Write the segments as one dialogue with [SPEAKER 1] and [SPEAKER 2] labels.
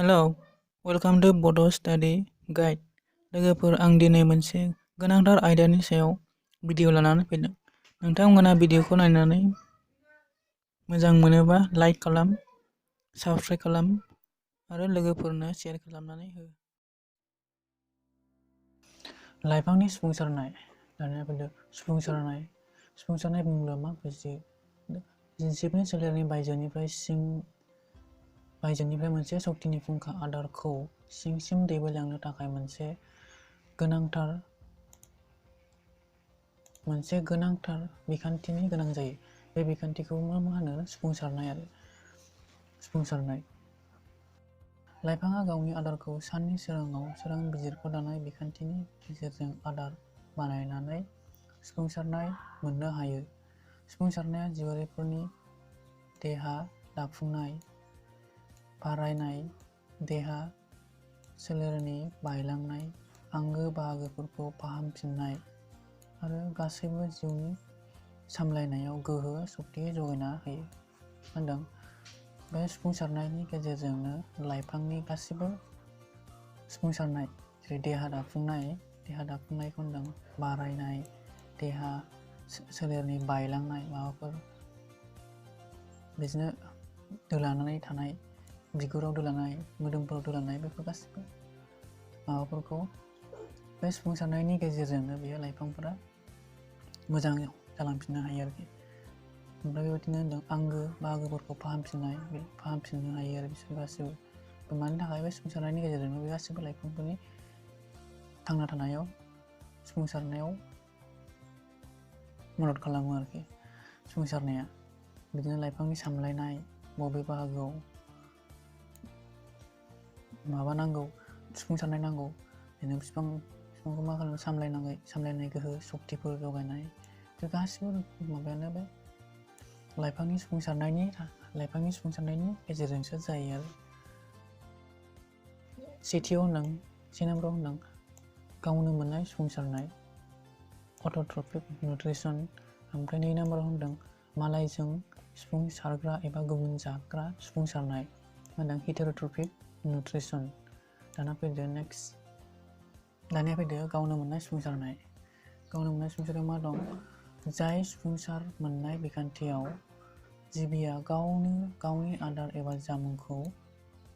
[SPEAKER 1] Hello, welcome two बड' study guide. लोगोफोर, आं दिनै मोनसे गोनांथार आयदानि सायाव भिडिअ लानानै फैदों। नोंथांमोना भिडिअखौ नायनानै मोजां मोनोबा लाइक खालाम, साबस्क्राइब खालाम आरो लोगोफोरनो शेयार खालामनानै हो। लाइफांनि सुफुंसारनाय। दानिया फैदो सुफुंसारनाय बुङोब्ला मा बुजियो? जिबनि सोलेरनि बायजोनिफ्राय मोनसे सक्तिनि फुंखा आदारखौ सिंसिम दैबोलांनो थाखाय मोनसे गोनांथार बिखान्थिनि गोनां जायो। बे बिखान्थिखौ मा होनो? सुफुंसारनाय। लाइफाङा गावनि आदारखौ साननि सोराङाव सोरांबिजिरख' दानाय बिखान्थिनि गेजेरजों आदार बानायनानै सुफुंसारनाय मोननो हायो। सुफुंसारनाया जिउआरिफोरनि देहा दाफुंनाय, बारायनाय, देहा सोलेरनि बायलांनाय, आंगो बाहागोफोरखौ फाहामफिननाय आरो गासैबो जिउनि सामलायनायाव गोहो सक्ति जगायना होयो। होनदों बे सुफुंसारनायनि गेजेरजोंनो लाइफांनि गासिबो सुफुंसारनाय, जेरै देहा दाफुंनायखौ होनदों, बारायनाय, देहा सोलेरनि बायलांनाय, माबाफोर बिदिनो दोलानानै थानाय, बिगुराव दोलानाय, मोदोमफोराव दोलानाय, बेफोर गासिबो माबाफोरखौ बे सुफुंसारनायनि गेजेरजोंनो बेयो लाइफांफोरा मोजां जालांफिननो हायो आरोखि। ओमफ्राय बेबायदिनो होनदों आंगो बाहागोफोरखौ फाहामफिननो हायो आरो बिसोर गासिबो। मानि थाखाय? बे सुफुंसारनायनि गेजेरजोंनो बे गासिबो लाइफांफोरनि थांना थानायाव, सुफुंसारनायाव मदद खालामो आरोखि। सुफुंसारनाया बिदिनो लाइफांनि सामलायनाय, बबे बाहागोआव सुफुंसारनाय नांगौ, बिदिनो बिफांखौ मा खालामो? सामलायनाय गोहो, सक्तिफोर जगायनाय, बे गासिबो माबायानो बे लाइफांनि सुफुंसारनायनि गेजेरजोंसो जायो आरो। से नाम्बाराव होनदों गावनो मोननाय सुफुंसारनाय, अट'ट्रफिक निउट्रिसन। ओमफ्राय 2 नाम्बाराव होनदों मालायजों सुफुंसारग्रा एबा गुबुन जाग्रा सुफुंसारनाय, होनदों हेटेर'ट्रफिक निउट्रिसन। दानिया फैदो गावनो मोननाय सुफुंसारनाय। गावनो मोननाय सुफुंसारनायाव मा दं? जाय सुफुंसार मोननाय बिखान्थियाव जिबिया गावनि आदार एबा जामुंखौ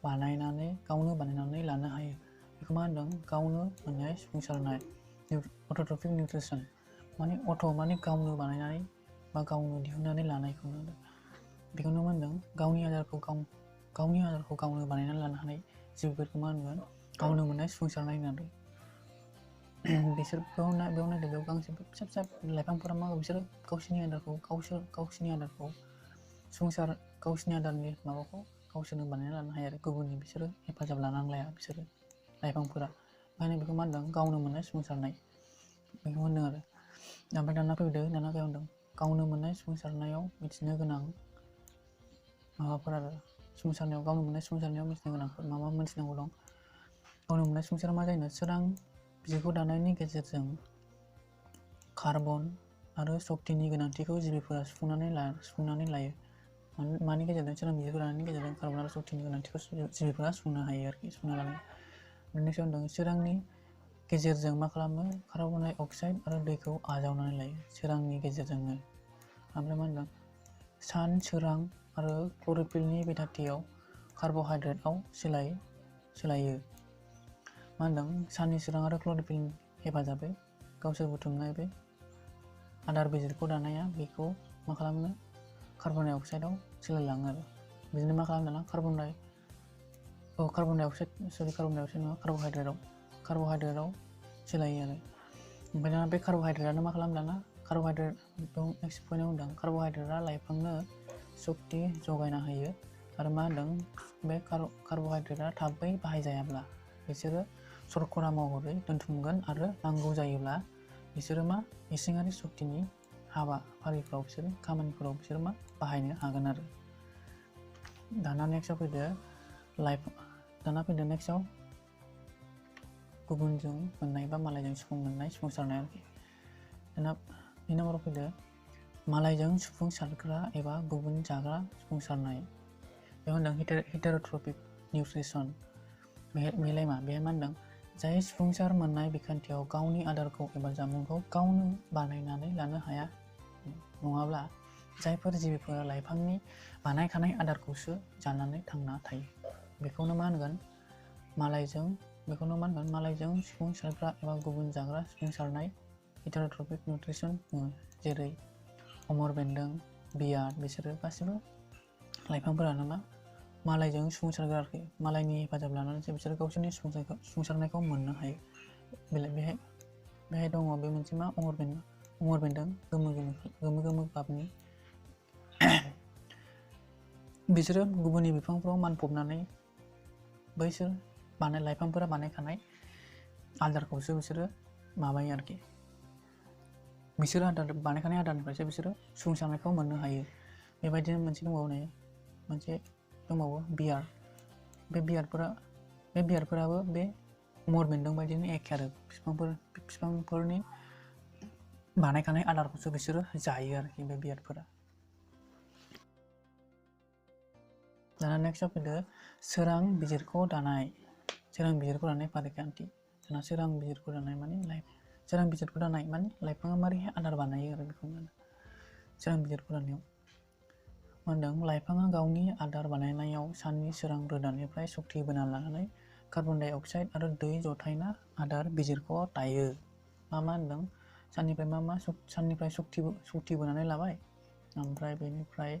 [SPEAKER 1] गावनो बानायनानै लानो हायो, बेखौ मा होनदों? गावनो मोननाय सुफुंसारनाय, अट'ट्रफिक निउट्रिसन। माने गावनो बानायनानै बा गावनो दिहुननानै लानायखौनो बेखौनो मा होनदों? गावनि आदारखौ गावनो बानायनानै लानो हानाय जिबिफोरखौ मा होनगोन? गावनो मोननाय सुफुंसारनाय होननानै। बेयाव नायदो, बेयाव गांसे फिसा फिसा लाइफांफोरा बिसोरो गावसिनि आदारनि माबाखौ गावसोरनो बानायना लानो हायो आरो गुबुननि बिसोरो हेफाजाब लानांलाया बिसोरो लाइफांफोरा। ओंखायनो बेखौ मा होनदों? गावनो मोननाय सुफुंसारनाय, बेखौ होनदों आरो। ओमफ्राय दाना होनदों गावनो मोननाय सुफुंसारनायाव मिथिनो गोनां माबाफोर आरो। गावनो मोननाय सुफुंसारनायाव मिथिनो गोनांफोर मा मोनथिनांगौ दं? गावनो मोननाय सुफुंसारनाया मा जायो? सोरां बिजिरख' दानायनि गेजेरजों कार्बन आरो सक्तिनि गोनांथिखौ जिबिफोरा सुफुंनानै लायो। मानि गेजेरजों? सोरां बिजिरख' दानायनि गेजेरजों कार्बन आरो सक्तिनि गोनांथिखौ जिबिफोरा सुफुंनो हायो आरोखि, सुफुंना लायो। नेक्स्ट होनदों सोरांनि गेजेरजों मा खालामो? कार्बन डाइ अक्साइड आरो दैखौ आजावनानै लायो सोरांनि गेजेरजोंनो। ओमफ्राय मा होनदों? सान सोरां आरो क्ल'र'फिलनि बिथाथियाव कार्ब'हाइड्रेटआव सोलायो। मा होनदों? साननि सोरां आरो क्ल'र'फिलनि हेफाजाबै गावसोर बुथुमनाय बे आदार बिजिरख' दानाया बेखौ मा खालामो? कार्बन डाइ अक्साइडआव सोलायलाङो आरो। बिदिनो मा खालामो दाना? कार्ब'हाइड्रेटआव सोलायो आरो। ओमफ्राय दाना बे कार्ब'हाइड्रेटआनो मा खालामो दाना? नेक्स्ट पइन्टआव होनदों कार्ब'हाइड्रेटआ लाइफांनो सक्ति जगायना होयो। आरो मा होनदों? बे कार्ब'हाइड्रेटआ थाबै बाहायजायाब्ला बिसोरो शर्करा महरै दोनथुमगोन आरो नांगौ जायोब्ला बिसोरो इसिङारि सक्तिनि खामानिफोराव बिसोरो बाहायनो हागोन आरो। दाना नेक्स्टआव फैदो नेक्स्टआव गुबुनजों मोननाय बा मालायजों सुफुंसारनाय आरोखि। दाना 2 नाम्बाराव फैदो मालायजों सुफुंसारग्रा एबा गुबुन जाग्रा सुफुंसारनाय। बेयाव होनदों हेटेर'ट्रफिक निउट्रिसन। बेलाय मा बेहाय मा होनदों जाय सुफुंसार मोननाय बिखान्थियाव गावनि आदारखौ एबा जामुंखौ गावनो बानायनानै लानो हाया नङाब्ला जायफोर जिबिफोरा लाइफांनि बानायखानाय आदारखौसो जानानै थांना थायो बेखौनो मा होनगोन मालायजों सुफुंसारग्रा एबा गुबुन जाग्रा सुफुंसारनाय हेटेरोट्रपिक निउट्रिसन बुङो जेरै अमर बेन्दों बियाद बिसोरो गासिबो लाइफांफोरानो मा मालायजों सुफुंसारग्रा आरोखि मालायनि हेफाजाब लानानैसो बिसोर गावसोरनि सुफुंसारनायखौ मोननो हायो बेहाय दङ बे मोनसे मा अमर बेन्दों गोमो गाबनि बिसोरो गुबुननि बिफांफोराव मानफबनानै बैसोर लाइफांफोरा बानायखानाय आदारखौसो बिसोरो माबायो आरोखि बिसोर बानायखानाय आदारनिफ्रायसो बिसोरो सुफुंसारनायखौ मोननो हायो बेबायदिनो मोनसे दंबावो बियार बे बियारफोराबो बे अमर बेन्दों बायदिनो एखे आरो बिफांफोरनि बानायखानाय आदारखौसो बिसोरो जायो आरोखि बे बियारफोरा दाना नेक्स्टआव फैदो सोरां बिजिरख' दानाय फारिखान्थि दाना सोरां बिजिरख' दानाय माने लाइफाङा मारैहाय आदार बानायो आरो बेखौ सोरां बिजिरख' दानायाव मा होनदों लाइफाङा गावनि आदार बानायनायाव साननि सोरां रोदानिफ्राय सक्ति बोना लानानै कार्बन डाइ अक्साइड आरो दै जथायना आदार बिजिरख' दायो मा होनदों साननिफ्राय सक्ति बोनानै लाबाय ओमफ्राय बेनिफ्राय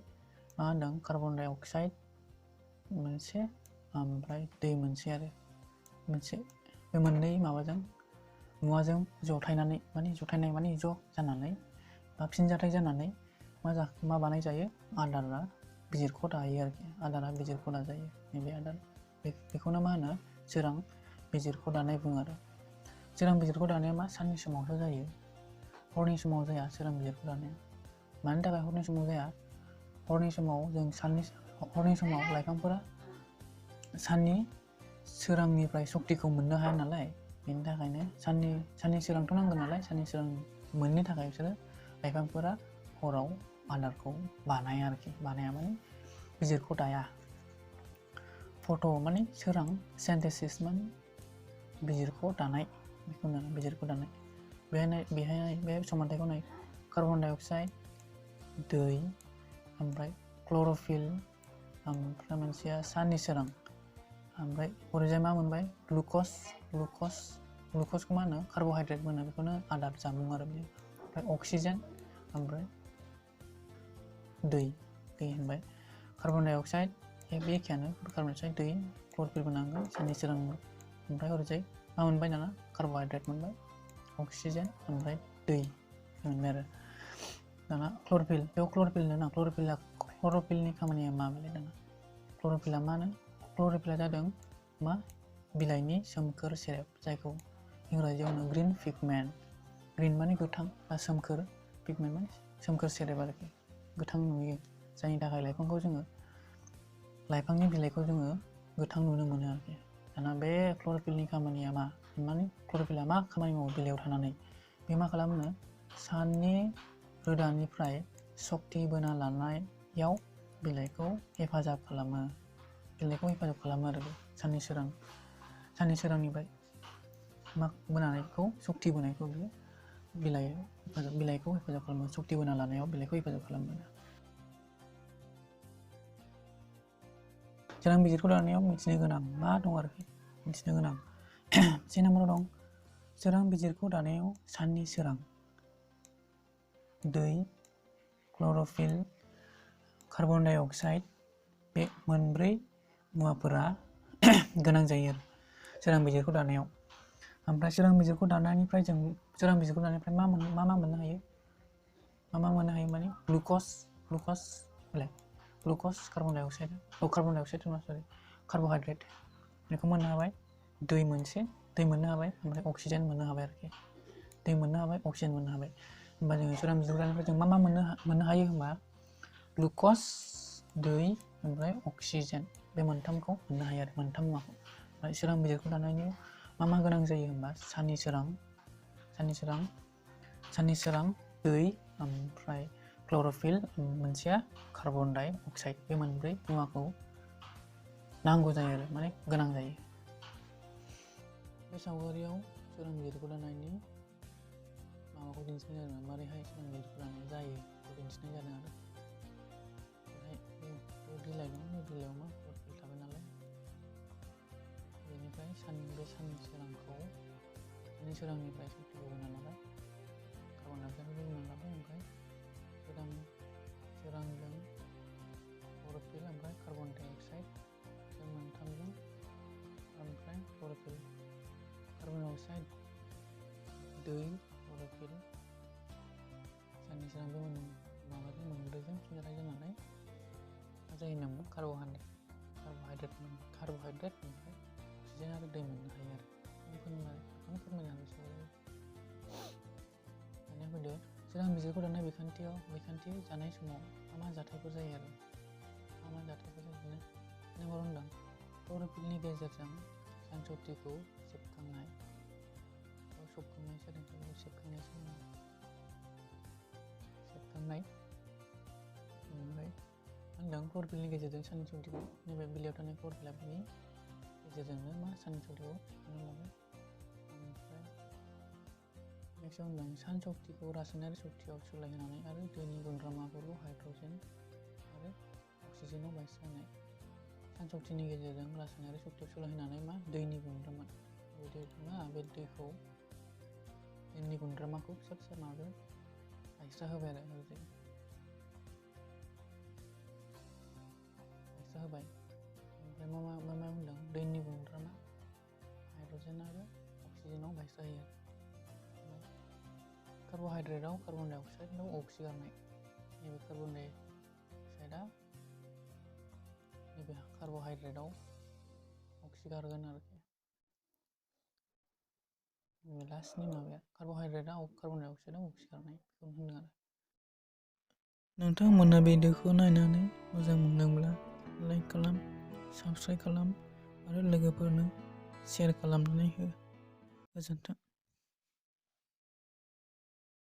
[SPEAKER 1] मा होनदों कार्बन डाइ अक्साइड मोनसे ओमफ्राय दै मोनसे आरो मोनसे बे मोननै मुवाजों जथायनानै ज' जानानै बा फिनजाथाय जानानै मा बानाय जायो आदारा बिजिरख' दायो आरोखि आदारा बिजिरख' दाजायो नैबे आदार बेखौनो मा होनो सोरां बिजिरख' दानाय बुङो आरो सोरां बिजिरख' दानाया मा साननि समावसो जायो हरनि समाव जाया सोरां बिजिरख' दानाया मानि थाखाय हरनि समाव जाया हरनि समाव लाइफांफोरा साननि सोरांनिफ्राय सक्तिखौ मोननो हाया नालाय बेनि थाखायनो साननि सोरांथ' नांगोन नालाय साननि सोरां मोननो थाखाय बिसोरो लाइफांफोरा हराव आदारखौ बानाया माने बिजिरख' दाया फट' माने सोरां सिन्थेसिस माने बिजिरख' दानाय बेखौनो बिजिरख' दानाय बेहाय बे समानथायखौ नाय कार्बन डाइ अक्साइड दै ओमफ्राय क्लर'फिल ओमफ्राय मोनसेया साननि सोरां ओमफ्राय ओरैजाय मा मोनबाय ग्लुकसखौ मा होनो कार्ब'हाइड्रेट मोनो बेखौनो आदार जामुं आरो बेयो ओमफ्राय अक्सिजेन ओमफ्राय दै होनबाय कार्बन डाइ अक्साइड बे एखेयानो कार्बन डाइ अक्साइड दै क्लर'फिलबो नांगोन साननि सोरां ओमफ्राय ओरैजाय मा मोनबाय दाना कार्ब'हाइड्रेट मोनबाय अक्सिजेन ओमफ्राय दै मोनबाय आरो दाना क्लर'फिलनि खामानिया मा बेलाय दाना क्लर'फिला जादों मा बिलाइनि सोमखोर सेरेब जायखौ इंराजियाव होनो ग्रीन पिगमेन्ट ग्रीन माने गोथां बा सोमखोर पिगमेन्ट माने सोमखोर सेरेब आरोखि गोथां नुयो जायनि थाखाय लाइफांनि बिलाइखौ जोङो गोथां नुनो मोनो आरोखि दाना बे क्लर'फिलनि खामानिया मा माने क्लर'फिला मा खामानि मावो बिलाइयाव थानानै बे मा खालामो साननि रोदानिफ्राय सक्ति बोना लानायाव बिलाइखौ हेफाजाब खालामो आरो साननि सोरांनिफ्राय मा बोनायखौ सक्ति बोनायखौ बियो बिलाइखौ हेफाजाब खालामो सक्ति बोना लानायाव बिलाइखौ हेफाजाब खालामो सोरां बिजिरख' दानायाव मिथिनो गोनां मा दं आरोखि मिथिनो गोनां से नाम्बाराव दं सोरां बिजिरख' दानायाव साननि सोरां दै क्लर'फिल कार्बन डाइ अक्साइड बे मोनब्रै मुवाफोरा गोनां जायो आरो सोरां बिजिरख' दानायाव ओमफ्राय सोरां बिजिरख' दानायनिफ्राय मा मोननो हायो माने ग्लुकस कार्बन डाइ अक्साइड कार्ब'हाइड्रेट बेखौ मोननो हाबाय दै मोननो हाबाय ओमफ्राय अक्सिजेन मोननो हाबाय आरोखि दै मोननो हाबाय अक्सिजेन मोननो हाबाय होमबा जोङो सोरां बिजिरख' दानायनिफ्राय जों मा मोननो हायो होमबा ग्लुकस दै ओमफ्राय अक्सिजेन बे मोनथामखौ मोननो हायो आरो मोनथाम मुवाखौ ओमफ्राय सोरां बिजिरख' दानायनि मा गोनां जायो होमबा साननि सोरां दै ओमफ्राय क्लर'फिल मोनसेया कार्बन डाइ अक्साइड बे मोनब्रै मुवाखौ नांगौ जायो आरो माने गोनां जायो बे सावगारियाव सोरां बिजिरखौ लानायनि माबाखौ दिन्थिनाय जादों आरो मारैहाय सोरां बिजिरखौ लानाय जायो बेखौ दिन्थिनाय जादों आरो बेहाय बे बिलाइ दं बे बिलाइयाव मा क्ल'र'फिल थाबाय नालाय बेनिफ्राय बे साननि सोरांखौ साननि सोरांनिफ्राय सक्तिखौ बोना लाबाय कार्बन डाइ अक्साइडखौ बोना लाबाय ओमफ्राय सोरांजों क्ल'र'फिल ओमफ्राय कार्बन डाइ अक्साइड बे मोनथामजों ओमफ्राय क्ल'र'फिल कार्बन डाइ अक्साइड दै क्ल'र'फिल साननि सोरां बे माबाजों मोनब्रैजों फिनजाथाइ जानानै मा जायो होनदोंमोन कार्ब'हाइड्रेट ओमफ्राय अक्सिजेन आरो दै मोननो हायो आरो बेखौनो फोरमायनो हागोन दानिया फैदो सोरां बिजिरखौ दानाय बिखान्थि जानाय समाव मा जाथायफोर जायो आरो मा जाथायफोर जायो नंगौ होनदों क्ल'र'फिलनि गेजेरजों सान सक्तिखौ सेबखांनाय ओमफ्राय होनदों क्ल'र'फिलनि गेजेरजों साननि सक्तिखौ नैबे बिलाइयाव थानाय क्ल'र'फिला बेनि गेजेरजोंनो मा साननि सक्तिखौ सेबखांना लाबाय ओमफ्राय नेक्स्टआव होनदों सान सक्तिखौ रासायनारि सक्तियाव सोलायहोनानै आरो दैनि गुन्द्रामाफोरखौ हाइड्रजेन आरो अक्सिजेनाव बायस्रानाय सान सक्तिनि गेजेरजों रासायनारि सक्तियाव सोलायहोनानै मा दैनि गुन्द्रामा बे दैनि गुन्द्रामाखौ फिसा फिसा माबायाव एक्सट्रा होबाय आरो एक्सट्रा होबाय ओमफ्राय मा होनदों दैनि गुन्द्रामा हाइड्रजेन आरो अक्सिजेनाव बायस्रा होयो कार्ब'हाइड्रेटआव कार्बन डाइ अक्साइडआव अक्सिगारनाय नैबे कार्बन डाइ अक्साइडआ नैबे कार्ब'हाइड्रेटआव अक्सिगारगोन आरोखि लास्टनि माबाया कार्ब'हाइड्रेटआ कार्बन डाइ अक्साइडआव अक्सिगारनाय बेखौनो होनदों आरो नोंथांमोना भिडिअखौ नायनानै मोजां मोनदोंब्ला लाइक खालाम साबस्क्राइब खालाम आरो लोगोफोरनो शेयार खालामनानै हो गोजोन्थों।